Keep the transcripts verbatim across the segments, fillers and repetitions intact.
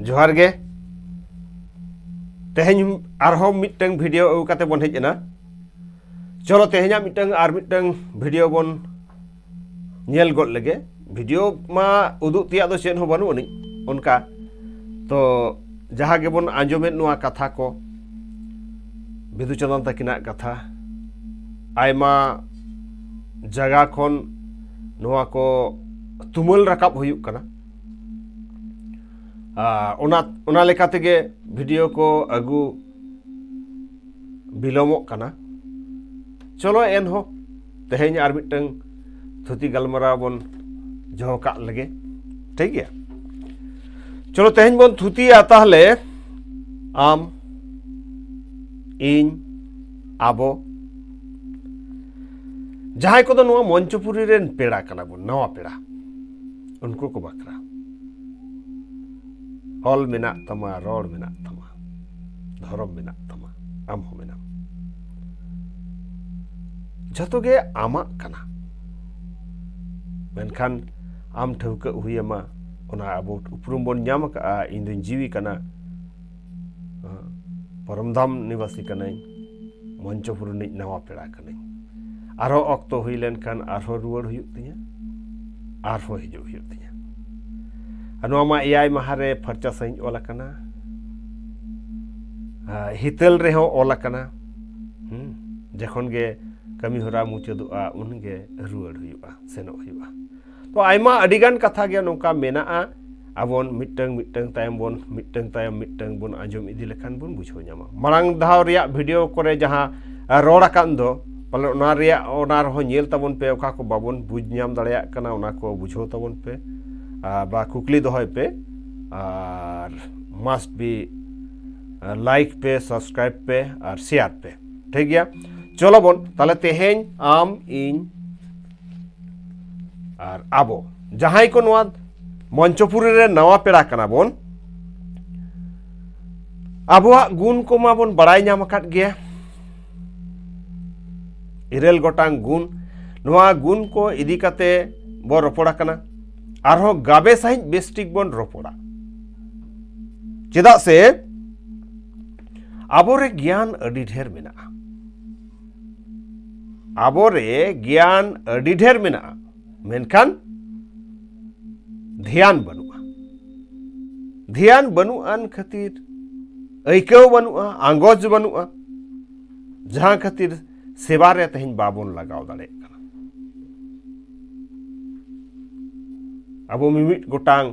ᱡᱚᱦᱟᱨ ᱜᱮ᱾ ᱛᱮᱦᱮᱧ ᱟᱨᱦᱚᱸ ᱢᱤᱫᱴᱟᱝ ᱵᱷᱤᱰᱤᱭᱳ ᱟᱹᱜᱩ ᱠᱟᱛᱮ ᱵᱚᱱ ᱦᱮᱡ ᱮᱱᱟ᱾ ᱪᱚᱞᱚ, ᱛᱮᱦᱮᱧᱟᱜ ᱢᱤᱫᱴᱟᱝ ᱟᱨ ᱢᱤᱫᱴᱟᱝ ᱵᱷᱤᱰᱤᱭᱳ ᱵᱚᱱ ᱧᱮᱞ ᱜᱚᱫ ᱞᱮᱜᱮ᱾ ᱵᱷᱤᱰᱤᱭᱳ ᱢᱟ ᱩᱫᱩᱜ ᱛᱮᱭᱟᱜ ᱫᱚ ᱪᱮᱫ ᱦᱚᱸ ᱵᱟᱹᱱᱩᱜ ᱟᱹᱱᱤᱡ ᱚᱱᱠᱟ᱾ ᱛᱚ, ᱡᱟᱦᱟᱸ ᱜᱮᱵᱚᱱ ᱟᱸᱡᱚᱢᱮᱫ ᱱᱚᱣᱟ ᱠᱟᱛᱷᱟ ᱠᱚ, ᱵᱤᱫᱩ ᱪᱟᱸᱫᱟᱱ ᱛᱟᱹᱠᱤᱱᱟᱜ ᱠᱟᱛᱷᱟ, ᱟᱭᱢᱟ ᱡᱟᱭᱜᱟ ᱠᱷᱚᱱ ᱱᱚᱣᱟ ᱠᱚ ᱛᱩᱢᱟᱹᱞ ᱨᱟᱠᱟᱵ ᱦᱩᱭᱩᱜ ᱠᱟᱱᱟ᱾ ᱟᱨ ᱚᱱᱟ, ᱚᱱᱟ ᱞᱮᱠᱟ ᱛᱮᱜᱮ ᱵᱷᱤᱰᱤᱭᱳ ᱠᱚ ᱟᱹᱜᱩ ᱵᱤᱞᱚᱢᱚᱜ ᱠᱟᱱᱟ᱾ ᱪᱚᱞᱚ, ᱮᱱᱦᱚᱸ ᱛᱮᱦᱮᱧ ᱟᱨ ᱢᱤᱫᱴᱟᱝ ᱛᱷᱩᱛᱤ ᱜᱟᱞᱢᱟᱨᱟᱣ ᱵᱚᱱ ᱡᱚᱦᱚ ᱠᱟᱜ ᱞᱮᱜᱮ᱾ ᱴᱷᱤᱠ ᱜᱮᱭᱟ? ᱪᱚᱞᱚ, ᱛᱮᱦᱮᱧ ᱵᱚᱱ ᱛᱷᱩᱛᱤᱭᱟ ᱛᱟᱦᱞᱮ ᱟᱢ, ᱤᱧ, ᱟᱵᱚ, ᱡᱟᱦᱟᱸᱭ ᱠᱚᱫᱚ ᱱᱚᱣᱟ ᱢᱚᱧᱪᱚᱯᱩᱨᱤ ᱨᱮᱱ ᱯᱮᱲᱟ ᱠᱟᱱᱟ ᱵᱚᱱ, ᱱᱟᱣᱟ ᱯᱮᱲᱟ, ᱩᱱᱠᱩ ᱠᱚ ᱵᱟᱠᱷᱨᱟ᱾ ᱚᱞ ᱢᱮᱱᱟᱜ ᱛᱟᱢᱟ, ᱨᱚᱲ ᱢᱮᱱᱟᱜ ᱛᱟᱢᱟ, ᱫᱷᱚᱨᱚᱢ ᱢᱮᱱᱟᱜ ᱛᱟᱢᱟ, ᱟᱢ ᱦᱚᱸ ᱢᱮᱱᱟᱢ᱾ ᱡᱷᱚᱛᱚ ᱜᱮ ᱟᱢᱟᱜ ᱠᱟᱱᱟ᱾ ᱢᱮᱱᱠᱷᱟᱱ ᱟᱢ ᱴᱷᱟᱹᱣᱠᱟᱹ ᱦᱩᱭ ᱟᱢᱟ, ᱚᱱᱟ ᱟᱵᱚ ᱩᱯᱨᱩᱢ ᱵᱚᱱ ᱧᱟᱢ ᱟᱠᱟᱫᱼᱟ, ᱤᱧ ᱫᱩᱧ ᱡᱤᱣᱤ ᱠᱟᱱᱟ, ᱯᱚᱨᱚᱢ ᱫᱷᱟᱢ ᱱᱤᱵᱟᱥᱤ ᱠᱟᱹᱱᱟᱹᱧ, ᱢᱚᱧᱪᱚᱯᱩᱨ ᱨᱤᱱᱤᱡ ᱱᱟᱣᱟ ᱯᱮᱲᱟ ᱠᱟᱹᱱᱟᱹᱧ᱾ ᱟᱨᱦᱚᱸ ᱚᱠᱛᱚ ᱦᱩᱭ ᱞᱮᱱᱠᱷᱟᱱ ᱟᱨᱦᱚᱸ ᱨᱩᱣᱟᱹᱲ ᱦᱩᱭᱩᱜ ᱛᱤᱧᱟ, ᱟᱨᱦᱚᱸ ᱦᱤᱡᱩᱜ ᱦᱩᱭᱩᱜ ᱛᱤᱧᱟ᱾ ᱟᱨ ᱱᱚᱣᱟ ᱢᱟ ᱮᱭᱟᱭ ᱢᱟᱦᱟ ᱨᱮ ᱯᱷᱟᱨᱪᱟ ᱥᱟᱺᱦᱤᱡ ᱚᱞ ᱟᱠᱟᱱᱟ, ᱟᱨ ᱦᱤᱛᱟᱹᱞ ᱨᱮᱦᱚᱸ ᱚᱞ ᱟᱠᱟᱱᱟ᱾ ᱦᱩᱸ, ᱡᱚᱠᱷᱚᱱ ᱜᱮ ᱠᱟᱹᱢᱤ ᱦᱚᱨᱟ ᱢᱩᱪᱟᱹᱫᱚᱜᱼᱟ, ᱩᱱᱜᱮ ᱨᱩᱣᱟᱹᱲ ᱦᱩᱭᱩᱜᱼᱟ, ᱥᱮᱱᱚᱜ ᱦᱩᱭᱩᱜᱼᱟ᱾ ᱛᱚ, ᱟᱭᱢᱟ ᱟᱹᱰᱤᱜᱟᱱ ᱠᱟᱛᱷᱟ ᱜᱮ ᱱᱚᱝᱠᱟ ᱢᱮᱱᱟᱜᱼᱟ, ᱟᱵᱚᱱ ᱢᱤᱫᱴᱟᱝ ᱢᱤᱫᱴᱟᱝ ᱛᱟᱭᱚᱢ ᱵᱚᱱ, ᱢᱤᱫᱴᱟᱝ ᱛᱟᱭᱚᱢ ᱢᱤᱫᱴᱟᱝ ᱵᱚᱱ ᱟᱸᱡᱚᱢ ᱤᱫᱤ ᱞᱮᱠᱷᱟᱱ ᱵᱚᱱ ᱵᱩᱡᱷᱟᱹᱣ ᱧᱟᱢᱟ᱾ ᱢᱟᱲᱟᱝ ᱫᱷᱟᱣ ᱨᱮᱭᱟᱜ ᱵᱷᱤᱰᱤᱭᱳ ᱠᱚᱨᱮ ᱡᱟᱦᱟᱸ, ᱟ, ᱨᱚᱲ ᱟᱠᱟᱱ ᱫᱚ, ᱯᱟᱞᱮ ᱚᱱᱟ ᱨᱮᱭᱟᱜ, ᱚᱱᱟ ᱨᱮᱦᱚᱸ ᱧᱮᱞ ᱛᱟᱵᱚᱱ ᱯᱮ, ᱚᱠᱟ ᱠᱚ ᱵᱟᱵᱚᱱ ᱵᱩᱡᱽ ᱧᱟᱢ ᱫᱟᱲᱮᱭᱟᱜ ᱠᱟᱱᱟ, ᱚᱱᱟ ᱠᱚ ᱵᱩᱡᱷᱟᱹᱣ ᱛᱟᱵᱚᱱ ᱯᱮ, ᱟ, ᱵᱟ ᱠᱩᱠᱞᱤ ᱫᱚᱦᱚᱭ ᱯᱮ, ᱟᱨ must be, ᱟ, like ᱯᱮ, subscribe ᱯᱮ ᱟᱨ share ᱯᱮ᱾ ᱴᱷᱤᱠ ᱜᱮᱭᱟ, ᱪᱚᱞᱚ ᱵᱚᱱ ᱛᱟᱦᱞᱮ ᱛᱮᱦᱮᱧ ᱟᱢ, ᱤᱧ ᱟᱨ ᱟᱵᱚ ᱡᱟᱦᱟᱸᱭ ᱠᱚ ᱱᱚᱣᱟ ᱢᱚᱧᱪᱚᱯᱩᱨᱤ ᱨᱮ ᱱᱟᱣᱟ ᱯᱮᱲᱟ ᱠᱟᱱᱟ ᱵᱚᱱ, ᱟᱵᱚᱣᱟᱜ ᱜᱩᱱ ᱠᱚᱢᱟ ᱵᱚᱱ ᱵᱟᱲᱟᱭ ᱧᱟᱢ ᱟᱠᱟᱫ ᱜᱮᱭᱟ, ᱤᱨᱟᱹᱞ ᱜᱚᱴᱟᱝ ᱜᱩᱱ᱾ ᱱᱚᱣᱟ ᱜᱩᱱ ᱠᱚ ᱤᱫᱤ ᱠᱟᱛᱮ ᱵᱚ ᱨᱚᱯᱚᱲ ᱟᱠᱟᱱᱟ᱾ ᱟᱨᱦᱚᱸ ᱜᱟᱵᱮ ᱥᱟᱺᱦᱤᱡ ᱵᱮᱥ ᱴᱷᱤᱠ ᱵᱚᱱ ᱨᱚᱯᱚᱲᱟ᱾ ᱪᱮᱫᱟᱜ ᱥᱮ ᱟᱵᱚᱨᱮ ᱜᱮᱭᱟᱱ ᱟᱹᱰᱤ ᱰᱷᱮᱨ ᱢᱮᱱᱟᱜᱼᱟ᱾ ᱟᱵᱚᱨᱮ ᱜᱮᱭᱟᱱ ᱟᱹᱰᱤ ᱰᱷᱮᱨ ᱢᱮᱱᱟᱜᱼᱟ, ᱢᱮᱱᱠᱷᱟᱱ ᱫᱷᱮᱭᱟᱱ ᱵᱟᱹᱱᱩᱜᱼᱟ᱾ ᱫᱷᱮᱭᱟᱱ ᱵᱟᱹᱱᱩᱜ ᱟᱱ ᱠᱷᱟᱹᱛᱤᱨ ᱟᱹᱭᱠᱟᱹᱣ ᱵᱟᱹᱱᱩᱜᱼᱟ, ᱟᱸᱜᱚᱪ ᱵᱟᱹᱱᱩᱜᱼᱟ, ᱡᱟᱦᱟᱸ ᱠᱷᱟᱹᱛᱤᱨ ᱥᱮᱵᱟ ᱨᱮ ᱛᱮᱦᱮᱧ ᱵᱟᱵᱚᱱ ᱞᱟᱜᱟᱣ ᱫᱟᱲᱮᱭᱟᱜ ᱠᱟᱱᱟ᱾ ᱟᱵᱚ ᱢᱤᱢᱤᱫ ᱜᱚᱴᱟᱝ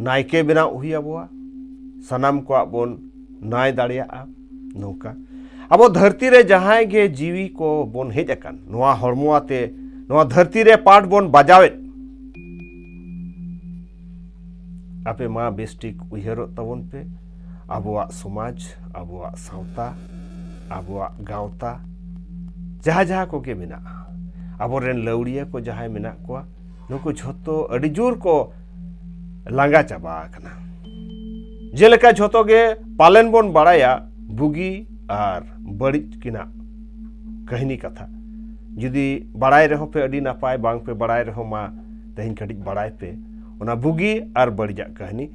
ᱱᱟᱭᱠᱮ ᱵᱮᱱᱟᱣ ᱦᱩᱭ ᱟᱵᱚᱣᱟ, ᱥᱟᱱᱟᱢ ᱠᱚᱣᱟᱜ ᱵᱚᱱ ᱱᱟᱭ ᱫᱟᱲᱮᱭᱟᱜᱼᱟ᱾ ᱱᱚᱝᱠᱟ ᱟᱵᱚ ᱫᱷᱟᱹᱨᱛᱤ ᱨᱮ ᱡᱟᱦᱟᱸᱭ ᱜᱮ ᱡᱤᱣᱤ ᱠᱚ ᱵᱚᱱ ᱦᱮᱡ ᱟᱠᱟᱱ, ᱱᱚᱣᱟ ᱦᱚᱲᱢᱚ ᱟᱛᱮ ᱱᱚᱣᱟ ᱫᱷᱟᱹᱨᱛᱤ ᱨᱮ ᱯᱟᱴ ᱵᱚᱱ ᱵᱟᱡᱟᱣᱮᱫ, ᱟᱯᱮ ᱢᱟ ᱵᱮᱥᱴᱷᱤᱠ ᱩᱭᱦᱟᱹᱨᱚᱜ ᱛᱟᱵᱚᱱ ᱯᱮ, ᱟᱵᱚᱣᱟᱜ ᱥᱚᱢᱟᱡᱽ, ᱟᱵᱚᱣᱟᱜ ᱥᱟᱶᱛᱟ, ᱟᱵᱚᱣᱟᱜ ᱜᱟᱶᱛᱟ, ᱡᱟᱦᱟᱸ ᱡᱟᱦᱟᱸ ᱠᱚᱜᱮ ᱢᱮᱱᱟᱜᱼᱟ, ᱟᱵᱚᱨᱮᱱ ᱞᱟᱹᱣᱲᱤᱭᱟᱹ ᱠᱚ ᱡᱟᱦᱟᱸᱭ ᱢᱮᱱᱟᱜ ᱠᱚᱣᱟ, ᱱᱩᱠᱩ ᱡᱷᱚᱛᱚ ᱟᱹᱰᱤ ᱡᱳᱨ ᱠᱚ ᱞᱟᱸᱜᱟ ᱪᱟᱵᱟ ᱟᱠᱟᱱᱟ᱾ ᱡᱮᱞᱮᱠᱟ ᱡᱷᱚᱛᱚ ᱜᱮ ᱯᱟᱞᱮᱱ ᱵᱚᱱ ᱵᱟᱲᱟᱭᱟ ᱵᱩᱜᱤ ᱟᱨ ᱵᱟᱹᱲᱤᱡ ᱠᱤᱱᱟᱜ ᱠᱟᱹᱦᱱᱤ ᱠᱟᱛᱷᱟ᱾ ᱡᱩᱫᱤ ᱵᱟᱲᱟᱭ ᱨᱮᱦᱚᱸ ᱯᱮ ᱟᱹᱰᱤ ᱱᱟᱯᱟᱭ, ᱵᱟᱝ ᱯᱮ ᱵᱟᱲᱟᱭ ᱨᱮᱦᱚᱸ ᱢᱟ ᱛᱮᱦᱮᱧ ᱠᱟᱹᱴᱤᱡ ᱵᱟᱲᱟᱭ ᱯᱮ ᱚᱱᱟ ᱵᱩᱜᱤ ᱟᱨ ᱵᱟᱹᱲᱤᱡᱟᱜ ᱠᱟᱹᱦᱱᱤ,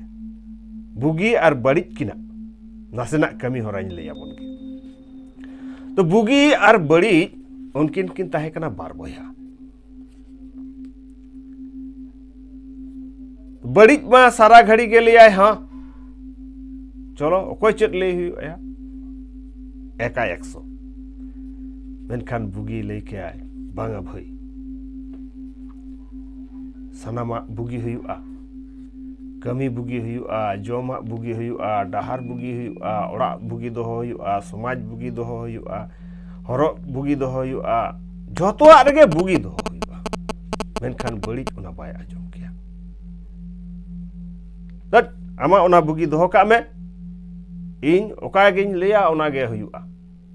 ᱵᱩᱜᱤ ᱟᱨ ᱵᱟᱹᱲᱤᱡ ᱠᱤᱱᱟᱜ ᱱᱟᱥᱮᱱᱟᱜ ᱠᱟᱹᱢᱤ ᱦᱚᱨᱟᱧ ᱞᱟᱹᱭ ᱟᱵᱚᱱ ᱜᱮ᱾ ᱛᱚ ᱵᱩᱜᱤ ᱟᱨ ᱵᱟᱹᱲᱤᱡ ᱩᱱᱠᱤᱱ ᱠᱤᱱ ᱛᱟᱦᱮᱸ ᱠᱟᱱᱟ ᱵᱟᱨ ᱵᱚᱭᱦᱟ᱾ ᱵᱟᱹᱲᱤᱡ ᱢᱟ ᱥᱟᱨᱟ ᱜᱷᱟᱹᱲᱤ ᱜᱮ ᱞᱟᱹᱭᱟᱭ, ᱦᱟᱸ ᱪᱚᱞᱚ ᱚᱠᱚᱭ ᱪᱮᱫ ᱞᱟᱹᱭ ᱦᱩᱭᱩᱜ ᱟᱭᱟ, ᱮᱠᱟᱭ ᱮᱠᱥᱚ᱾ ᱢᱮᱱᱠᱷᱟᱱ ᱵᱩᱜᱤ ᱞᱟᱹᱭ ᱠᱮᱜᱼᱟᱭ, ᱵᱟᱝᱟ ᱵᱷᱟᱹᱭ, ᱥᱟᱱᱟᱢᱟᱜ ᱵᱩᱜᱤ ᱦᱩᱭᱩᱜᱼᱟ᱾ ᱠᱟᱹᱢᱤ ᱵᱩᱜᱤ ᱦᱩᱭᱩᱜᱼᱟ, ᱡᱚᱢᱟᱜ ᱵᱩᱜᱤ ᱦᱩᱭᱩᱜᱼᱟ, ᱰᱟᱦᱟᱨ ᱵᱩᱜᱤ ᱦᱩᱭᱩᱜᱼᱟ, ᱚᱲᱟᱜ ᱵᱩᱜᱤ ᱫᱚᱦᱚ ᱦᱩᱭᱩᱜᱼᱟ, ᱥᱚᱢᱟᱡᱽ ᱵᱩᱜᱤ ᱫᱚᱦᱚ ᱦᱩᱭᱩᱜᱼᱟ, ᱦᱚᱨᱚᱜ ᱵᱩᱜᱤ ᱫᱚᱦᱚ ᱦᱩᱭᱩᱜᱼᱟ, ᱡᱷᱚᱛᱚᱣᱟᱜ ᱨᱮᱜᱮ ᱵᱩᱜᱤ ᱫᱚᱦᱚ ᱦᱩᱭᱩᱜᱼᱟ᱾ ᱢᱮᱱᱠᱷᱟᱱ ᱵᱟᱹᱲᱤᱡ ᱚᱱᱟ ᱵᱟᱭ ᱟᱸᱡᱚᱢ ᱠᱮᱭᱟ᱾ ᱫᱟᱫ, ᱟᱢᱟᱜ ᱚᱱᱟ ᱵᱩᱜᱤ ᱫᱚᱦᱚ ᱠᱟᱜ ᱢᱮ, ᱤᱧ ᱚᱠᱟ ᱜᱤᱧ ᱞᱟᱹᱭᱟ ᱚᱱᱟ ᱜᱮ ᱦᱩᱭᱩᱜᱼᱟ,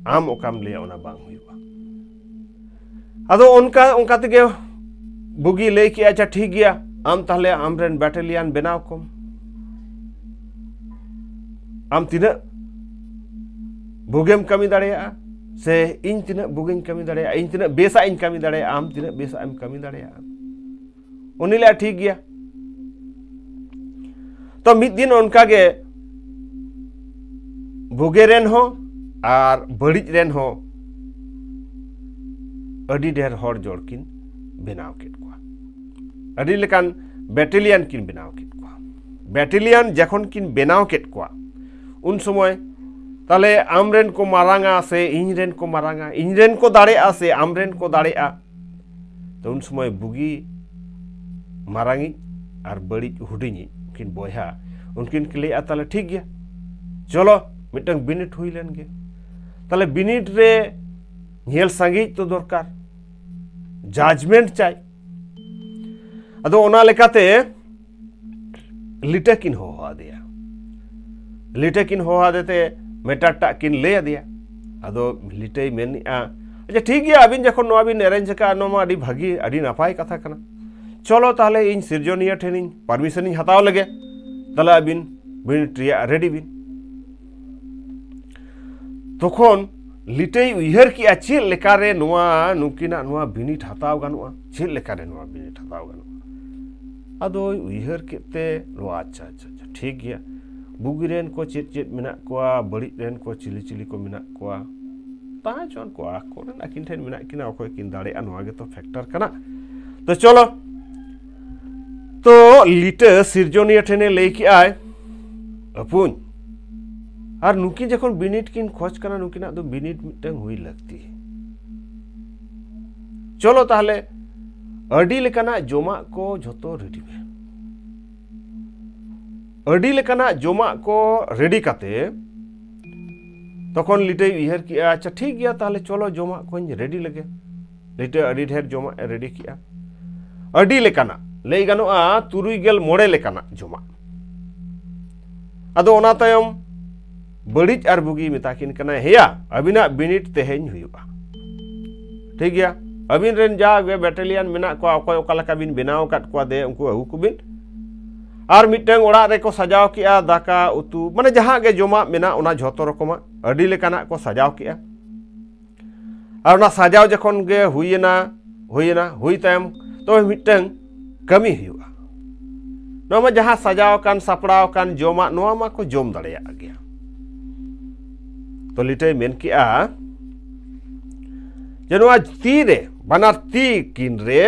ᱟᱢ ᱚᱠᱟᱢ ᱞᱟᱹᱭᱟ ᱚᱱᱟ ᱵᱟᱝ ᱦᱩᱭᱩᱜᱼᱟ᱾ ᱟᱫᱚ ᱚᱱᱠᱟ ᱚᱱᱠᱟ ᱛᱮᱜᱮ ᱵᱩᱜᱤ ᱞᱟᱹᱭ ᱠᱮᱜᱼᱟ, "ᱟᱪᱪᱷᱟ ᱴᱷᱤᱠ ᱜᱮᱭᱟ, ᱟᱢ ᱛᱟᱦᱞᱮ ᱟᱢᱨᱮᱱ ᱵᱟᱴᱟᱞᱤᱭᱟᱱ ᱵᱮᱱᱟᱣ ᱠᱚᱢ, ᱟᱢ ᱛᱤᱱᱟᱹᱜ ᱵᱩᱜᱤᱢ ᱠᱟᱹᱢᱤ ᱫᱟᱲᱮᱭᱟᱜᱼᱟ, ᱥᱮ ᱤᱧ ᱛᱤᱱᱟᱹᱜ ᱵᱩᱜᱤᱧ ᱠᱟᱹᱢᱤ ᱫᱟᱲᱮᱭᱟᱜᱼᱟ, ᱤᱧ ᱛᱤᱱᱟᱹᱜ ᱵᱮᱥᱟᱜ ᱤᱧ ᱠᱟᱹᱢᱤ ᱫᱟᱲᱮᱭᱟᱜᱼᱟ, ᱟᱢ ᱛᱤᱱᱟᱹᱜ ᱵᱮᱥᱟᱜ ᱮᱢ ᱠᱟᱹᱢᱤ ᱫᱟᱲᱮᱭᱟᱜᱼᱟ?" ᱩᱱᱤ ᱞᱟᱹᱭᱟ, "ᱴᱷᱤᱠ ᱜᱮᱭᱟ᱾" ᱛᱚ ᱢᱤᱫ ᱫᱤᱱ ᱚᱱᱠᱟ ᱜᱮ ᱵᱩᱜᱤ ᱨᱮᱱ ᱦᱚᱸ ᱟᱨ ᱵᱟᱹᱲᱤᱡ ᱨᱮᱱ ᱦᱚᱸ ᱟᱹᱰᱤ ᱰᱷᱮᱨ ᱦᱚᱲ ᱡᱚᱲ ᱠᱤᱱ ᱵᱮᱱᱟᱣ ᱠᱮᱫ ᱠᱚᱣᱟ᱾ ᱟᱹᱰᱤ ᱞᱮᱠᱟᱱ ᱵᱮᱴᱟᱞᱤᱭᱟᱱ ᱠᱤᱱ ᱵᱮᱱᱟᱣ ᱠᱮᱫ ᱠᱚᱣᱟ᱾ ᱵᱮᱴᱟᱞᱤᱭᱟᱱ ᱡᱚᱠᱷᱚᱱ ᱠᱤᱱ ᱵᱮᱱᱟᱣ ᱠᱮᱫ ᱠᱚᱣᱟ, ᱩᱱ ᱥᱚᱢᱚᱭ ᱛᱟᱦᱞᱮ ᱟᱢ ᱨᱮᱱ ᱠᱚ ᱢᱟᱨᱟᱝᱟ ᱥᱮ ᱤᱧ ᱨᱮᱱ ᱠᱚ ᱢᱟᱨᱟᱝᱟ, ᱤᱧ ᱨᱮᱱ ᱠᱚ ᱫᱟᱲᱮᱜᱼᱟ ᱥᱮ ᱟᱢ ᱨᱮᱱ ᱠᱚ ᱫᱟᱲᱮᱜᱼᱟ? ᱛᱚ ᱩᱱ ᱥᱚᱢᱚᱭ ᱵᱩᱜᱤ ᱢᱟᱨᱟᱝᱤᱡ ᱟᱨ ᱵᱟᱹᱲᱤᱡ ᱦᱩᱰᱤᱧᱤᱡ ᱩᱱᱠᱤᱱ ᱵᱚᱭᱦᱟ, ᱩᱱᱠᱤᱱ ᱠᱤᱱ ᱞᱟᱹᱭᱮᱫᱼᱟ, "ᱛᱟᱦᱞᱮ ᱴᱷᱤᱠ ᱜᱮᱭᱟ, ᱪᱚᱞᱚ ᱢᱤᱫᱴᱟᱝ ᱵᱤᱱᱤᱰ ᱦᱩᱭ ᱞᱮᱱ ᱜᱮ᱾ ᱛᱟᱦᱞᱮ ᱵᱤᱱᱤᱰ ᱨᱮ ᱧᱮᱞ ᱥᱟᱸᱜᱮᱭᱤᱡ ᱛᱚ ᱫᱚᱨᱠᱟᱨ, ᱡᱟᱡᱽᱢᱮᱱᱴ ᱪᱟᱭ᱾" ᱟᱫᱚ ᱚᱱᱟ ᱞᱮᱠᱟᱛᱮ ᱞᱤᱴᱟᱹ ᱠᱤᱱ ᱦᱚᱦᱚ ᱟᱫᱮᱭᱟ᱾ ᱞᱤᱴᱟᱹ ᱠᱤᱱ ᱦᱚᱦᱚ ᱟᱫᱮ ᱛᱮ ᱢᱮᱴᱟᱨ ᱴᱟᱜ ᱠᱤᱱ ᱞᱟᱹᱭ ᱟᱫᱮᱭᱟ᱾ ᱟᱫᱚ ᱞᱤᱴᱟᱹᱭ ᱢᱮᱱᱮᱫᱼᱟ, "ᱟᱪᱪᱷᱟ, ᱴᱷᱤᱠ ᱜᱮᱭᱟ, ᱟᱹᱵᱤᱱ ᱡᱚᱠᱷᱚᱱ ᱱᱚᱣᱟ ᱵᱤᱱ ᱮᱨᱮᱧᱡᱽ ᱟᱠᱟᱫᱼᱟ, ᱱᱚᱣᱟ ᱢᱟ ᱟᱹᱰᱤ ᱵᱷᱟᱹᱜᱤ, ᱟᱹᱰᱤ ᱱᱟᱯᱟᱭ ᱠᱟᱛᱷᱟ ᱠᱟᱱᱟ᱾ ᱪᱚᱞᱚ ᱛᱟᱦᱞᱮ ᱤᱧ ᱥᱤᱨᱡᱚᱱᱤᱭᱟᱹ ᱴᱷᱮᱱᱤᱧ ᱯᱟᱨᱢᱤᱥᱚᱱᱤᱧ ᱦᱟᱛᱟᱣ ᱞᱮᱜᱮ, ᱛᱟᱦᱞᱮ ᱟᱹᱵᱤᱱ ᱵᱤᱱᱤᱰ ᱨᱮᱭᱟᱜ ᱨᱮᱰᱤ ᱵᱤᱱ᱾" ᱛᱚᱠᱷᱚᱱ ᱞᱤᱴᱟᱹᱭ ᱩᱭᱦᱟᱹᱨ ᱠᱮᱜᱼᱟ, ᱪᱮᱫ ᱞᱮᱠᱟᱨᱮ ᱱᱚᱣᱟ ᱱᱩᱠᱤᱱᱟᱜ ᱱᱚᱣᱟ ᱵᱤᱱᱤᱰ ᱦᱟᱛᱟᱣ ᱜᱟᱱᱚᱜᱼᱟ, ᱪᱮᱫ ᱞᱮᱠᱟᱨᱮ ᱱᱚᱣᱟ ᱵᱤᱱᱤᱰ ᱦᱟᱛᱟᱣ ᱜᱟᱱᱚᱜᱼᱟ᱾ ᱟᱫᱚᱭ ᱩᱭᱦᱟᱹᱨ ᱠᱮᱫ ᱛᱮ, ᱱᱚᱣᱟ, "ᱟᱪᱪᱷᱟ, ᱟᱪᱪᱷᱟ, ᱟᱪᱪᱷᱟ, ᱴᱷᱤᱠ ᱜᱮᱭᱟ, ᱵᱩᱜᱤ ᱨᱮᱱ ᱠᱚ ᱪᱮᱫ ᱪᱮᱫ ᱢᱮᱱᱟᱜ ᱠᱚᱣᱟ, ᱵᱟᱹᱲᱤᱡ ᱨᱮᱱ ᱠᱚ ᱪᱤᱞᱤ ᱪᱤᱞᱤ ᱠᱚ ᱢᱮᱱᱟᱜ ᱠᱚᱣᱟ, ᱛᱟᱦᱮᱸ ᱦᱚᱪᱚᱣᱟᱱ ᱠᱚ, ᱟᱠᱚᱨᱮᱱ ᱟᱹᱠᱤᱱ ᱴᱷᱮᱱ ᱢᱮᱱᱟᱜ ᱠᱤᱱᱟ, ᱚᱠᱚᱭ ᱠᱤᱱ ᱫᱟᱲᱮᱭᱟᱜᱼᱟ, ᱱᱚᱣᱟ ᱜᱮᱛᱚ ᱯᱷᱮᱠᱴᱟᱨ ᱠᱟᱱᱟ᱾ ᱛᱚ ᱪᱚᱞᱚ, ᱛᱚ ᱞᱤᱴᱟᱹ ᱥᱤᱨᱡᱚᱱᱤᱭᱟᱹ ᱴᱷᱮᱱᱮ ᱞᱟᱹᱭ ᱠᱮᱜᱼᱟᱭ, ᱵᱚᱠᱚᱧ, ᱟᱨ ᱱᱩᱠᱤᱱ ᱡᱚᱠᱷᱚᱱ ᱵᱤᱱᱤᱰ ᱠᱤᱱ ᱠᱷᱚᱡᱽ ᱠᱟᱱᱟ, ᱱᱩᱠᱤᱱᱟᱜ ᱫᱚ ᱵᱤᱱᱤᱰ ᱢᱤᱫᱴᱟᱝ ᱦᱩᱭ ᱞᱟᱹᱠᱛᱤ᱾ ᱪᱚᱞᱚ ᱛᱟᱦᱞᱮ ᱟᱹᱰᱤ ᱞᱮᱠᱟᱱᱟᱜ ᱡᱚᱢᱟᱜ ᱠᱚ ᱡᱷᱚᱛᱚ ᱨᱮᱰᱤ ᱢᱮ᱾ ᱟᱹᱰᱤ ᱞᱮᱠᱟᱱᱟᱜ ᱡᱚᱢᱟᱜ ᱠᱚ ᱨᱮᱰᱤ ᱠᱟᱛᱮ ᱛᱚᱠᱷᱚᱱ ᱞᱤᱴᱟᱹᱭ ᱩᱭᱦᱟᱹᱨ ᱠᱮᱜᱼᱟ, "ᱟᱪᱪᱷᱟ, ᱴᱷᱤᱠ ᱜᱮᱭᱟ, ᱛᱟᱦᱞᱮ ᱪᱚᱞᱚ ᱡᱚᱢᱟᱜ ᱠᱚᱧ ᱨᱮᱰᱤ ᱞᱮᱜᱮ᱾" ᱞᱤᱴᱟᱹ ᱟᱹᱰᱤ ᱰᱷᱮᱨ ᱡᱚᱢᱟᱜ ᱮ ᱨᱮᱰᱤ ᱠᱮᱜᱼᱟ, ᱟᱹᱰᱤ ᱞᱮᱠᱟᱱᱟᱜ, ᱞᱟᱹᱭ ᱜᱟᱱᱚᱜᱼᱟ ᱛᱩᱨᱩᱭ ᱜᱮᱞ ᱢᱚᱬᱮ ᱞᱮᱠᱟᱱᱟᱜ ᱡᱚᱢᱟᱜ᱾ ᱟᱫᱚ ᱚᱱᱟ ᱛᱟᱭᱚᱢ ᱵᱟᱹᱲᱤᱡ ᱟᱨ ᱵᱩᱜᱤ ᱢᱮᱛᱟ ᱠᱤᱱ ᱠᱟᱱᱟᱭ, "ᱦᱮᱭᱟ, ᱟᱹᱵᱤᱱᱟᱜ ᱵᱤᱱᱤᱰ ᱛᱮᱦᱮᱧ ᱦᱩᱭᱩᱜᱼᱟ, ᱴᱷᱤᱠ ᱜᱮᱭᱟ, ᱟᱹᱵᱤᱱ ᱨᱮᱱ ᱡᱟ ᱜᱮ ᱵᱮᱴᱟᱞᱤᱭᱟᱱ ᱢᱮᱱᱟᱜ ᱠᱚᱣᱟ, ᱚᱠᱚᱭ ᱚᱠᱟ ᱞᱮᱠᱟ ᱵᱤᱱ ᱵᱮᱱᱟᱣ ᱟᱠᱟᱫ ᱠᱚᱣᱟ, ᱫᱮ ᱩᱱᱠᱩ ᱟᱹᱜᱩ ᱠᱚᱵᱤᱱ, ᱟᱨ ᱢᱤᱫᱴᱟᱝ ᱚᱲᱟᱜ ᱨᱮᱠᱚ ᱥᱟᱡᱟᱣ ᱠᱮᱜᱼᱟ, ᱫᱟᱠᱟ ᱩᱛᱩ, ᱢᱟᱱᱮ ᱡᱟᱦᱟᱸ ᱜᱮ ᱡᱚᱢᱟᱜ ᱢᱮᱱᱟᱜ, ᱚᱱᱟ ᱡᱷᱚᱛᱚ ᱨᱚᱠᱚᱢᱟᱜ ᱟᱹᱰᱤ ᱞᱮᱠᱟᱱᱟᱜ ᱠᱚ ᱥᱟᱡᱟᱣ ᱠᱮᱜᱼᱟ᱾ ᱟᱨ ᱚᱱᱟ ᱥᱟᱡᱟᱣ ᱡᱚᱠᱷᱚᱱ ᱜᱮ ᱦᱩᱭᱮᱱᱟ, ᱦᱩᱭᱮᱱᱟ, ᱦᱩᱭ ᱛᱟᱭᱚᱢ ᱛᱚᱵᱮ ᱢᱤᱫᱴᱟᱝ ᱠᱟᱹᱢᱤ ᱦᱩᱭᱩᱜᱼᱟ᱾ ᱱᱚᱣᱟ ᱢᱟ ᱡᱟᱦᱟᱸ ᱥᱟᱡᱟᱣ ᱟᱠᱟᱱ, ᱥᱟᱯᱲᱟᱣ ᱟᱠᱟᱱ ᱡᱚᱢᱟᱜ, ᱱᱚᱣᱟ ᱢᱟᱠᱚ ᱡᱚᱢ ᱫᱟᱲᱮᱭᱟᱜ ᱜᱮᱭᱟ᱾ ᱛᱚ ᱞᱤᱴᱟᱹᱭ ᱢᱮᱱ ᱠᱮᱜᱼᱟ ᱡᱮ ᱱᱚᱣᱟ ᱛᱤ ᱨᱮ, ᱵᱟᱱᱟᱨ ᱛᱤ ᱠᱤᱱ ᱨᱮ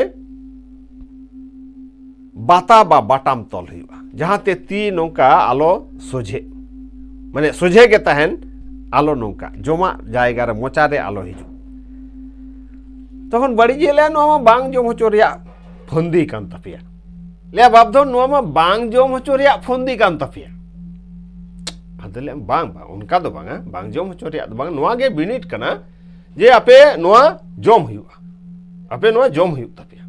ᱵᱟᱛᱟ ᱵᱟ ᱵᱟᱴᱟᱢ ᱛᱚᱞ ᱦᱩᱭᱩᱜᱼᱟ, ᱡᱟᱦᱟᱸᱛᱮ ᱛᱤ ᱱᱚᱝᱠᱟ ᱟᱞᱚ ᱥᱚᱡᱷᱮ, ᱢᱟᱱᱮ ᱥᱚᱡᱷᱮ ᱜᱮ ᱛᱟᱦᱮᱱ, ᱟᱞᱚ ᱱᱚᱝᱠᱟ ᱡᱚᱢᱟᱜ ᱡᱟᱭᱜᱟ ᱨᱮ ᱢᱚᱪᱟ ᱨᱮ ᱟᱞᱚ ᱦᱤᱡᱩᱜ᱾ ᱛᱚᱠᱷᱚᱱ ᱵᱟᱹᱲᱤᱡ ᱮ ᱞᱟᱹᱭᱟ, "ᱱᱚᱣᱟ ᱢᱟ ᱵᱟᱝ ᱡᱚᱢ ᱦᱚᱪᱚ ᱨᱮᱭᱟᱜ ᱯᱷᱚᱱᱫᱤ ᱠᱟᱱ ᱛᱟᱯᱮᱭᱟ᱾" ᱞᱟᱹᱭᱟ, "ᱵᱟᱯ ᱫᱷᱚᱱ, ᱱᱚᱣᱟ ᱢᱟ ᱵᱟᱝ ᱡᱚᱢ ᱦᱚᱪᱚ ᱨᱮᱭᱟᱜ ᱯᱷᱚᱱᱫᱤ ᱠᱟᱱ ᱛᱟᱯᱮᱭᱟ᱾" ᱟᱫᱚ ᱞᱟᱹᱭᱟ, "ᱵᱟᱝ, ᱵᱟᱝ, ᱚᱱᱠᱟ ᱫᱚ ᱵᱟᱝᱟ, ᱵᱟᱝ ᱡᱚᱢ ᱦᱚᱪᱚ ᱨᱮᱭᱟᱜ ᱫᱚ ᱵᱟᱝ, ᱱᱚᱣᱟ ᱜᱮ ᱵᱤᱱᱤᱰ ᱠᱟᱱᱟ ᱡᱮ ᱟᱯᱮ ᱱᱚᱣᱟ ᱡᱚᱢ ᱦᱩᱭᱩᱜᱼᱟ, ᱟᱯᱮ ᱱᱚᱣᱟ ᱡᱚᱢ ᱦᱩᱭᱩᱜ ᱛᱟᱯᱮᱭᱟ,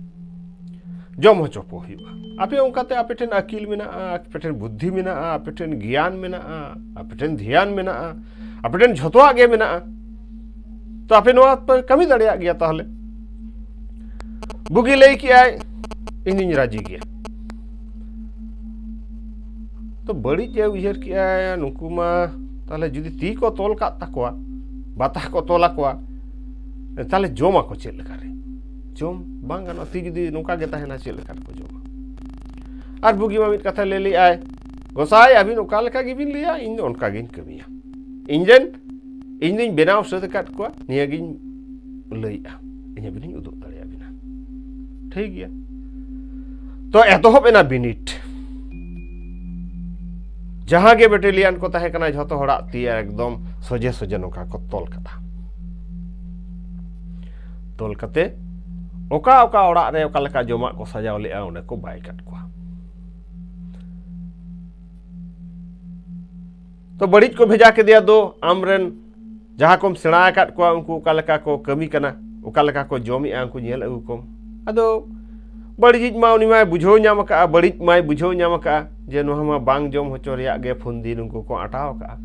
ᱡᱚᱢ ᱦᱚᱪᱚ ᱠᱚ ᱦᱩᱭᱩᱜᱼᱟ᱾ ᱟᱯᱮ ᱚᱱᱠᱟᱛᱮ ᱟᱯᱮ ᱴᱷᱮᱱ ᱟᱹᱠᱤᱞ ᱢᱮᱱᱟᱜᱼᱟ, ᱟᱯᱮ ᱴᱷᱮᱱ ᱵᱩᱫᱽᱫᱷᱤ ᱢᱮᱱᱟᱜᱼᱟ, ᱟᱯᱮ ᱴᱷᱮᱱ ᱜᱮᱭᱟᱱ ᱢᱮᱱᱟᱜᱼᱟ, ᱟᱯᱮ ᱴᱷᱮᱱ ᱫᱷᱮᱭᱟᱱ ᱢᱮᱱᱟᱜᱼᱟ, ᱟᱯᱮ ᱴᱷᱮᱱ ᱡᱷᱚᱛᱚᱣᱟᱜ ᱜᱮ ᱢᱮᱱᱟᱜᱼᱟ, ᱛᱚ ᱟᱯᱮ ᱱᱚᱣᱟ ᱯᱮ ᱠᱟᱹᱢᱤ ᱫᱟᱲᱮᱭᱟᱜ ᱜᱮᱭᱟ ᱛᱟᱦᱚᱞᱮ᱾" ᱵᱩᱜᱤ ᱞᱟᱹᱭ ᱠᱮᱜᱼᱟᱭ, "ᱤᱧᱤᱧ ᱨᱟᱡᱤ ᱜᱮᱭᱟ᱾" ᱛᱚ ᱵᱟᱹᱲᱤᱡ ᱮ ᱩᱭᱦᱟᱹᱨ ᱠᱮᱜᱼᱟᱭ, "ᱱᱩᱠᱩ ᱢᱟ ᱛᱟᱦᱚᱞᱮ ᱡᱩᱫᱤ ᱛᱤ ᱠᱚ ᱛᱚᱞ ᱠᱟᱜ ᱛᱟᱠᱚᱣᱟ, ᱵᱟᱛᱟ ᱠᱚ ᱛᱚᱞ ᱟᱠᱚᱣᱟ, ᱛᱟᱦᱚᱞᱮ ᱡᱚᱢᱟᱠᱚ ᱪᱮᱫ ᱞᱮᱠᱟᱨᱮ? ᱡᱚᱢ ᱵᱟᱝ ᱜᱟᱱᱚᱜᱼᱟ, ᱛᱤ ᱡᱩᱫᱤ ᱱᱚᱝᱠᱟ ᱜᱮ ᱛᱟᱦᱮᱱᱟ, ᱪᱮᱫ ᱞᱮᱠᱟ ᱨᱮᱠᱚ ᱡᱚᱢᱟ?" ᱟᱨ ᱵᱩᱜᱤ ᱢᱟ ᱢᱤᱫ ᱠᱟᱛᱷᱟ ᱞᱟᱹᱭ ᱞᱮᱜᱼᱟᱭ, "ᱜᱚᱸᱥᱟᱭ, ᱟᱹᱵᱤᱱ ᱚᱠᱟ ᱞᱮᱠᱟ ᱜᱮᱵᱤᱱ ᱞᱟᱹᱭᱟ, ᱤᱧ ᱫᱚ ᱚᱱᱠᱟ ᱜᱤᱧ ᱠᱟᱹᱢᱤᱭᱟ᱾ ᱤᱧ ᱨᱮᱱ, ᱤᱧ ᱫᱩᱧ ᱵᱮᱱᱟᱣ ᱥᱟᱹᱛ ᱟᱠᱟᱫ ᱠᱚᱣᱟ, ᱱᱤᱭᱟᱹ ᱜᱤᱧ ᱞᱟᱹᱭᱮᱜᱼᱟ, ᱤᱧ ᱟᱹᱵᱤᱱᱤᱧ ᱩᱫᱩᱜ ᱫᱟᱲᱮᱭᱟᱵᱤᱱᱟ᱾" ᱴᱷᱤᱠ ᱜᱮᱭᱟ, ᱛᱚ ᱮᱛᱚᱦᱚᱵ ᱮᱱᱟ ᱵᱤᱱᱤᱰ᱾ ᱡᱟᱦᱟᱸ ᱜᱮ ᱵᱮᱴᱟᱞᱤᱭᱟᱱ ᱠᱚ ᱛᱟᱦᱮᱸ ᱠᱟᱱᱟ, ᱡᱷᱚᱛᱚ ᱦᱚᱲᱟᱜ ᱛᱤ ᱮᱠᱫᱚᱢ ᱥᱚᱡᱷᱮ ᱥᱚᱡᱷᱮ ᱱᱚᱝᱠᱟ ᱠᱚ ᱛᱚᱞ ᱠᱟᱫᱟ᱾ ᱛᱚᱞ ᱠᱟᱛᱮ ᱚᱠᱟ ᱚᱠᱟ ᱚᱲᱟᱜ ᱨᱮ ᱚᱠᱟ ᱞᱮᱠᱟ ᱡᱚᱢᱟᱜ ᱠᱚ ᱥᱟᱡᱟᱣ ᱞᱮᱜᱼᱟ, ᱚᱸᱰᱮ ᱠᱚ ᱵᱟᱭ ᱠᱟᱫ ᱠᱚᱣᱟ᱾ ᱛᱚ ᱵᱟᱹᱲᱤᱡ ᱠᱚ ᱵᱷᱮᱡᱟ ᱠᱮᱫᱮᱭᱟ, "ᱫᱩ, ᱟᱢᱨᱮᱱ ᱡᱟᱦᱟᱸ ᱠᱚᱢ ᱥᱮᱬᱟ ᱟᱠᱟᱫ ᱠᱚᱣᱟ, ᱩᱱᱠᱩ ᱚᱠᱟ ᱞᱮᱠᱟ ᱠᱚ ᱠᱟᱹᱢᱤ ᱠᱟᱱᱟ, ᱚᱠᱟ ᱞᱮᱠᱟ ᱠᱚ ᱡᱚᱢᱮᱜᱼᱟ, ᱩᱱᱠᱩ ᱧᱮᱞ ᱟᱹᱜᱩ ᱠᱚᱢ᱾" ᱟᱫᱚ ᱵᱟᱹᱲᱤᱡᱤᱡ ᱢᱟ ᱩᱱᱤ ᱢᱟᱭ ᱵᱩᱡᱷᱟᱹᱣ ᱧᱟᱢ ᱟᱠᱟᱫᱼᱟ, ᱵᱟᱹᱲᱤᱡ ᱢᱟᱭ ᱵᱩᱡᱷᱟᱹᱣ ᱧᱟᱢ ᱟᱠᱟᱫᱼᱟ ᱡᱮ ᱱᱚᱣᱟ ᱢᱟ ᱵᱟᱝ ᱡᱚᱢ ᱦᱚᱪᱚ ᱨᱮᱭᱟᱜ ᱜᱮ ᱯᱷᱚᱱᱫᱤ ᱱᱩᱠᱩ ᱠᱚ ᱟᱴᱟᱣ ᱟᱠᱟᱫᱼᱟ᱾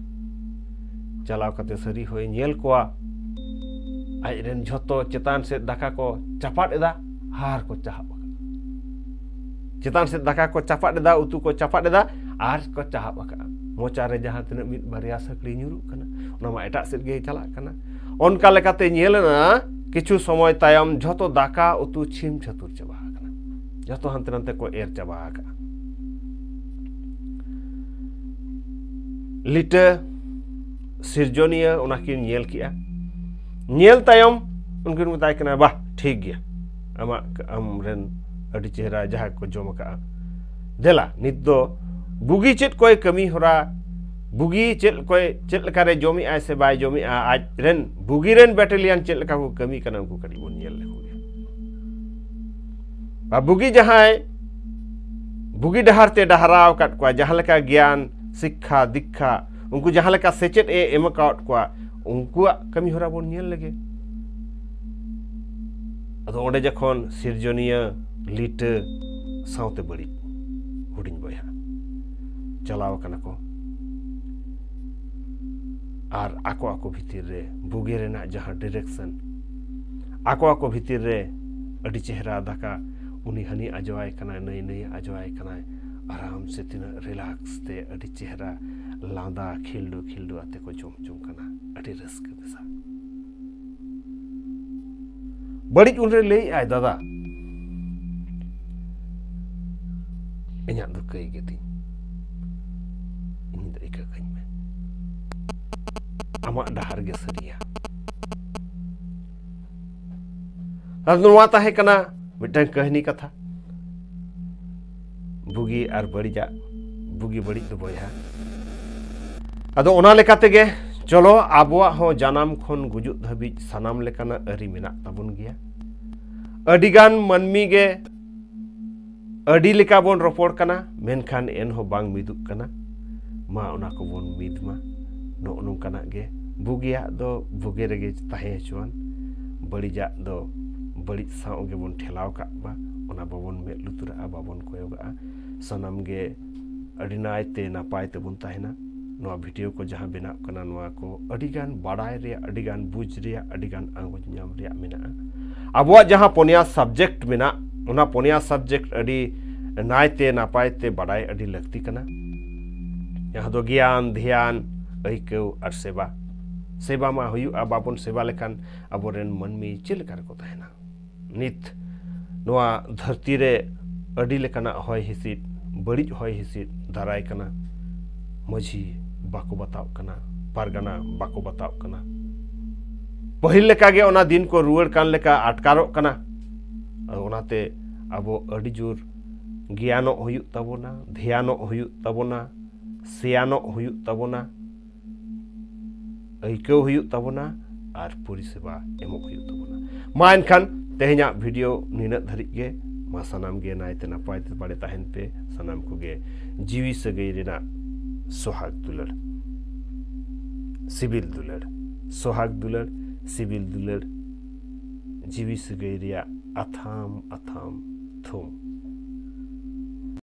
ᱪᱟᱞᱟᱣ ᱠᱟᱛᱮ ᱥᱟᱹᱨᱤ ᱦᱚᱭ ᱧᱮᱞ ᱠᱚᱣᱟ, ᱟᱡ ᱨᱮᱱ ᱡᱷᱚᱛᱚ ᱪᱮᱛᱟᱱ ᱥᱮᱫ ᱫᱟᱠᱟ ᱠᱚ ᱪᱟᱯᱟᱫ ᱮᱫᱟ ᱟᱨ ᱠᱚ ᱪᱟᱦᱟᱵ ᱟᱠᱟᱫᱟ᱾ ᱪᱮᱛᱟᱱ ᱥᱮᱫ ᱫᱟᱠᱟ ᱠᱚ ᱪᱟᱯᱟᱫ ᱮᱫᱟ, ᱩᱛᱩ ᱠᱚ ᱪᱟᱯᱟᱫ ᱮᱫᱟ ᱟᱨ ᱠᱚ ᱪᱟᱦᱟᱵ ᱟᱠᱟᱫᱼᱟ᱾ ᱢᱚᱪᱟ ᱨᱮ ᱡᱟᱦᱟᱸ ᱛᱤᱱᱟᱹᱜ ᱢᱤᱫ ᱵᱟᱨᱭᱟ ᱥᱟᱹᱠᱲᱤ ᱧᱩᱨᱩᱜ ᱠᱟᱱᱟ, ᱚᱱᱟ ᱢᱟ ᱮᱴᱟᱜ ᱥᱮᱫ ᱜᱮ ᱪᱟᱞᱟᱜ ᱠᱟᱱᱟ᱾ ᱚᱱᱠᱟ ᱞᱮᱠᱟᱛᱮ ᱧᱮᱞ ᱮᱱᱟ, ᱠᱤᱪᱷᱩ ᱥᱚᱢᱚᱭ ᱛᱟᱭᱚᱢ ᱡᱷᱚᱛᱚ ᱫᱟᱠᱟ ᱩᱛᱩ ᱪᱷᱤᱢ ᱪᱷᱟᱹᱛᱩᱨ ᱪᱟᱵᱟ ᱟᱠᱟᱱᱟ, ᱡᱷᱚᱛᱚ ᱦᱟᱱᱛᱮ ᱱᱟᱛᱮ ᱠᱚ ᱮᱨ ᱪᱟᱵᱟ ᱟᱠᱟᱫᱼᱟ᱾ ᱞᱤᱴᱟᱹ ᱥᱤᱨᱡᱚᱱᱤᱭᱟᱹ ᱚᱱᱟ ᱠᱤᱱ ᱧᱮᱞ ᱠᱮᱜᱼᱟ᱾ ᱧᱮᱞ ᱛᱟᱭᱚᱢ ᱩᱱᱠᱤᱱ ᱢᱮᱛᱟᱭ ᱠᱟᱱᱟ, "ᱵᱟᱦ, ᱴᱷᱤᱠ ᱜᱮᱭᱟ, ᱟᱢᱟᱜ, ᱟᱢ ᱨᱮᱱ ᱟᱹᱰᱤ ᱪᱮᱦᱨᱟ ᱡᱟᱦᱟᱸ ᱠᱚ ᱡᱚᱢ ᱟᱠᱟᱜᱼᱟ, ᱫᱮᱞᱟ ᱱᱤᱛ ᱫᱚ ᱵᱩᱜᱤ ᱪᱮᱫ ᱠᱚᱭ ᱠᱟᱹᱢᱤ ᱦᱚᱨᱟ, ᱵᱩᱜᱤ ᱪᱮᱫ ᱠᱚᱭ, ᱪᱮᱫ ᱞᱮᱠᱟᱨᱮ ᱡᱚᱢᱮᱜᱼᱟᱭ ᱥᱮ ᱵᱟᱭ ᱡᱚᱢᱮᱜᱼᱟ, ᱟᱡ ᱨᱮᱱ ᱵᱩᱜᱤ ᱨᱮᱱ ᱵᱮᱴᱟᱞᱤᱭᱟᱱ ᱪᱮᱫ ᱞᱮᱠᱟ ᱠᱚ ᱠᱟᱹᱢᱤ ᱠᱟᱱᱟ, ᱩᱱᱠᱩ ᱠᱟᱹᱴᱤᱡ ᱵᱚᱱ ᱧᱮᱞ ᱞᱮᱠᱚ ᱜᱮ᱾" ᱟᱨ ᱵᱩᱜᱤ ᱡᱟᱦᱟᱸᱭ ᱵᱩᱜᱤ ᱰᱟᱦᱟᱨ ᱛᱮ ᱰᱟᱦᱨᱟᱣ ᱟᱠᱟᱫ ᱠᱚᱣᱟ, ᱡᱟᱦᱟᱸ ᱞᱮᱠᱟ ᱜᱮᱭᱟᱱ, ᱥᱤᱠᱠᱷᱟ, ᱫᱤᱠᱠᱷᱟ, ᱩᱱᱠᱩ ᱡᱟᱦᱟᱸ ᱞᱮᱠᱟ ᱥᱮᱪᱮᱫ ᱮ ᱮᱢ ᱟᱠᱟᱫ ᱠᱚᱣᱟ, ᱩᱱᱠᱩᱣᱟᱜ ᱠᱟᱹᱢᱤ ᱦᱚᱨᱟ ᱵᱚᱱ ᱧᱮᱞ ᱞᱮᱜᱮ᱾ ᱟᱫᱚ ᱚᱸᱰᱮ ᱡᱚᱠᱷᱚᱱ ᱥᱤᱨᱡᱚᱱᱤᱭᱟᱹ, ᱞᱤᱴᱟᱹ ᱥᱟᱶᱛᱮ ᱵᱟᱹᱲᱤᱡ, ᱦᱩᱰᱤᱧ ᱵᱚᱭᱦᱟ, ᱪᱟᱞᱟᱣ ᱟᱠᱟᱱᱟ ᱠᱚ, ᱟᱨ ᱟᱠᱚ ᱟᱠᱚ ᱵᱷᱤᱛᱤᱨ ᱨᱮ ᱵᱩᱜᱤ ᱨᱮᱱᱟᱜ ᱡᱟᱦᱟᱸ direction, ᱟᱠᱚ ᱟᱠᱚ ᱵᱷᱤᱛᱤᱨ ᱨᱮ ᱟᱹᱰᱤ ᱪᱮᱦᱨᱟ ᱫᱟᱠᱟ, ᱩᱱᱤ ᱦᱟᱹᱱᱤ ᱟᱡᱚᱣᱟᱭ ᱠᱟᱱᱟᱭ, ᱱᱟᱹᱭ ᱱᱟᱹᱭ ᱟᱡᱚᱣᱟᱭ ᱠᱟᱱᱟᱭ, ᱟᱨᱟᱢ ᱥᱮ ᱛᱤᱱᱟᱹᱜ relax ᱛᱮ ᱟᱹᱰᱤ ᱪᱮᱦᱨᱟ ᱞᱟᱸᱫᱟ ᱠᱷᱤᱞᱰᱩ ᱠᱷᱤᱞᱰᱩ ᱟᱛᱮ ᱠᱚ ᱡᱚᱢ ᱡᱚᱝ ᱠᱟᱱᱟ, ᱟᱹᱰᱤ ᱨᱟᱹᱥᱠᱟᱹ ᱢᱮᱥᱟ᱾ ᱵᱟᱹᱲᱤᱡ ᱩᱱᱨᱮ ᱞᱟᱹᱭᱮᱜᱼᱟᱭ, "ᱫᱟᱫᱟ, ᱤᱧᱟᱹᱜ ᱫᱚ ᱠᱟᱹᱭ ᱜᱮᱛᱤᱧ, ᱤᱧ ᱫᱚ ᱤᱠᱟᱹ ᱠᱟᱹᱧ ᱢᱮ, ᱟᱢᱟᱜ ᱰᱟᱦᱟᱨ ᱜᱮ ᱥᱟᱹᱨᱤᱭᱟ᱾" ᱟᱫᱚ ᱱᱚᱣᱟ ᱛᱟᱦᱮᱸ ᱠᱟᱱᱟ ᱢᱤᱫᱴᱟᱝ ᱠᱟᱹᱦᱱᱤ ᱠᱟᱛᱷᱟ, ᱵᱩᱜᱤ ᱟᱨ ᱵᱟᱹᱲᱤᱡᱟᱜ, ᱵᱩᱜᱤ ᱵᱟᱹᱲᱤᱡ ᱫᱚ ᱵᱚᱭᱦᱟ᱾ ᱟᱫᱚ ᱚᱱᱟ ᱞᱮᱠᱟ ᱛᱮᱜᱮ ᱪᱚᱞᱚ, ᱟᱵᱚᱣᱟᱜ ᱦᱚᱸ ᱡᱟᱱᱟᱢ ᱠᱷᱚᱱ ᱜᱩᱡᱩᱜ ᱫᱷᱟᱹᱵᱤᱡ ᱥᱟᱱᱟᱢ ᱞᱮᱠᱟᱱᱟᱜ ᱟᱹᱨᱤ ᱢᱮᱱᱟᱜ ᱛᱟᱵᱚᱱ ᱜᱮᱭᱟ᱾ ᱟᱹᱰᱤᱜᱟᱱ ᱢᱟᱹᱱᱢᱤ ᱜᱮ ᱟᱹᱰᱤ ᱞᱮᱠᱟ ᱵᱚᱱ ᱨᱚᱯᱚᱲ ᱠᱟᱱᱟ, ᱢᱮᱱᱠᱷᱟᱱ ᱮᱱᱦᱚᱸ ᱵᱟᱝ ᱢᱤᱫᱚᱜ ᱠᱟᱱᱟ᱾ ᱢᱟ ᱚᱱᱟ ᱠᱚᱵᱚᱱ ᱢᱤᱫ ᱢᱟ᱾ ᱱᱚᱜᱼᱚ ᱱᱚᱝᱠᱟᱱᱟᱜ ᱜᱮ, ᱵᱩᱜᱤᱭᱟᱜ ᱫᱚ ᱵᱩᱜᱤ ᱨᱮᱜᱮ ᱛᱟᱦᱮᱸ ᱦᱚᱪᱚᱣᱟᱱ, ᱵᱟᱹᱲᱤᱡᱟᱜ ᱫᱚ ᱵᱟᱹᱲᱤᱡ ᱥᱟᱶ ᱜᱮᱵᱚᱱ ᱴᱷᱮᱞᱟᱣ ᱠᱟᱜ ᱢᱟ, ᱚᱱᱟ ᱵᱟᱵᱚᱱ ᱢᱮᱫ ᱞᱩᱛᱩᱨᱟᱜᱼᱟ, ᱵᱟᱵᱚᱱ ᱠᱚᱭᱚᱜᱟᱜᱼᱟ᱾ ᱥᱟᱱᱟᱢ ᱜᱮ ᱟᱹᱰᱤ ᱱᱟᱭᱛᱮ ᱱᱟᱯᱟᱭ ᱛᱮᱵᱚᱱ ᱛᱟᱦᱮᱱᱟ᱾ ᱱᱚᱣᱟ video ᱠᱚ ᱡᱟᱦᱟᱸ ᱵᱮᱱᱟᱜ ᱠᱟᱱᱟ, ᱱᱚᱣᱟ ᱠᱚ ᱟᱹᱰᱤᱜᱟᱱ ᱵᱟᱲᱟᱭ ᱨᱮᱭᱟᱜ, ᱟᱹᱰᱤᱜᱟᱱ ᱵᱩᱡᱽ ᱨᱮᱭᱟᱜ, ᱟᱹᱰᱤᱜᱟᱱ ᱟᱸᱜᱚᱪ ᱧᱟᱢ ᱨᱮᱭᱟᱜ ᱢᱮᱱᱟᱜᱼᱟ᱾ ᱟᱵᱚᱣᱟᱜ ᱡᱟᱦᱟᱸ ᱯᱚᱱᱭᱟ subject ᱢᱮᱱᱟᱜ, ᱚᱱᱟ ᱯᱚᱱᱭᱟ subject ᱟᱹᱰᱤ ᱱᱟᱭᱛᱮ ᱱᱟᱯᱟᱭ ᱛᱮ ᱵᱟᱲᱟᱭ ᱟᱹᱰᱤ ᱞᱟᱹᱠᱛᱤ ᱠᱟᱱᱟ, ᱡᱟᱦᱟᱸ ᱫᱚ ᱜᱮᱭᱟᱱ, ᱫᱷᱮᱭᱟᱱ, ᱟᱹᱭᱠᱟᱹᱣ ᱟᱨ ᱥᱮᱵᱟ᱾ ᱥᱮᱵᱟ ᱢᱟ ᱦᱩᱭᱩᱜᱼᱟ, ᱵᱟᱵᱚᱱ ᱥᱮᱵᱟ ᱞᱮᱠᱷᱟᱱ ᱟᱵᱚᱨᱮᱱ ᱢᱟᱹᱱᱢᱤ ᱪᱮᱫ ᱞᱮᱠᱟ ᱨᱮᱠᱚ ᱛᱟᱦᱮᱱᱟ? ᱱᱤᱛ ᱱᱚᱣᱟ ᱫᱷᱟᱹᱨᱛᱤ ᱨᱮ ᱟᱹᱰᱤ ᱞᱮᱠᱟᱱᱟᱜ ᱦᱚᱭ ᱦᱤᱸᱥᱤᱫ, ᱵᱟᱹᱲᱤᱡ ᱦᱚᱭ ᱦᱤᱸᱥᱤᱫ ᱫᱟᱨᱟᱭ ᱠᱟᱱᱟ᱾ ᱢᱟᱹᱡᱷᱤ ᱵᱟᱠᱚ ᱵᱟᱛᱟᱣᱚᱜ ᱠᱟᱱᱟ, ᱯᱟᱨᱜᱟᱱᱟ ᱵᱟᱠᱚ ᱵᱟᱛᱟᱣᱚᱜ ᱠᱟᱱᱟ᱾ ᱯᱟᱹᱦᱤᱞ ᱞᱮᱠᱟᱜᱮ ᱚᱱᱟ ᱫᱤᱱ ᱠᱚ ᱨᱩᱣᱟᱹᱲ ᱠᱟᱱ ᱞᱮᱠᱟ ᱟᱴᱠᱟᱨᱚᱜ ᱠᱟᱱᱟ᱾ ᱟᱫᱚ ᱚᱱᱟᱛᱮ ᱟᱵᱚ ᱟᱹᱰᱤ ᱡᱳᱨ ᱜᱮᱭᱟᱱᱚᱜ ᱦᱩᱭᱩᱜ ᱛᱟᱵᱚᱱᱟ, ᱫᱷᱮᱭᱟᱱᱚᱜ ᱦᱩᱭᱩᱜ ᱛᱟᱵᱚᱱᱟ, ᱥᱮᱭᱟᱱᱚᱜ ᱦᱩᱭᱩᱜ ᱛᱟᱵᱚᱱᱟ, ᱟᱹᱭᱠᱟᱹᱣ ᱦᱩᱭᱩᱜ ᱛᱟᱵᱚᱱᱟ ᱟᱨ ᱯᱚᱨᱤᱥᱮᱵᱟ ᱮᱢᱚᱜ ᱦᱩᱭᱩᱜ ᱛᱟᱵᱚᱱᱟ᱾ ᱢᱟ ᱮᱱᱠᱷᱟᱱ ᱛᱮᱦᱮᱧᱟᱜ ᱵᱷᱤᱰᱤᱭᱳ ᱱᱤᱱᱟᱹᱜ ᱫᱷᱟᱹᱨᱤᱡ ᱜᱮ᱾ ᱢᱟ ᱥᱟᱱᱟᱢ ᱜᱮ ᱱᱟᱭᱛᱮ ᱱᱟᱯᱟᱭ ᱛᱮ ᱵᱟᱲᱮ ᱛᱟᱦᱮᱱ ᱯᱮ᱾ ᱥᱟᱱᱟᱢ ᱠᱚᱜᱮ ᱡᱤᱣᱤ ᱥᱟᱹᱜᱟᱹᱭ ᱨᱮᱱᱟᱜ ᱥᱚᱦᱟᱜᱽ ᱫᱩᱞᱟᱹᱲ, ᱥᱤᱵᱤᱞ ᱫᱩᱞᱟᱹᱲ, ᱥᱚᱦᱟᱜᱽ ᱫᱩᱞᱟᱹᱲ, ᱥᱤᱵᱤᱞ ᱫᱩᱞᱟᱹᱲ, ᱡᱤᱣᱤ ᱥᱟᱹᱜᱟᱹᱭ ᱨᱮᱭᱟᱜ ᱟᱛᱷᱟᱢ ᱟᱛᱷᱟᱢ ᱛᱷᱩᱢ᱾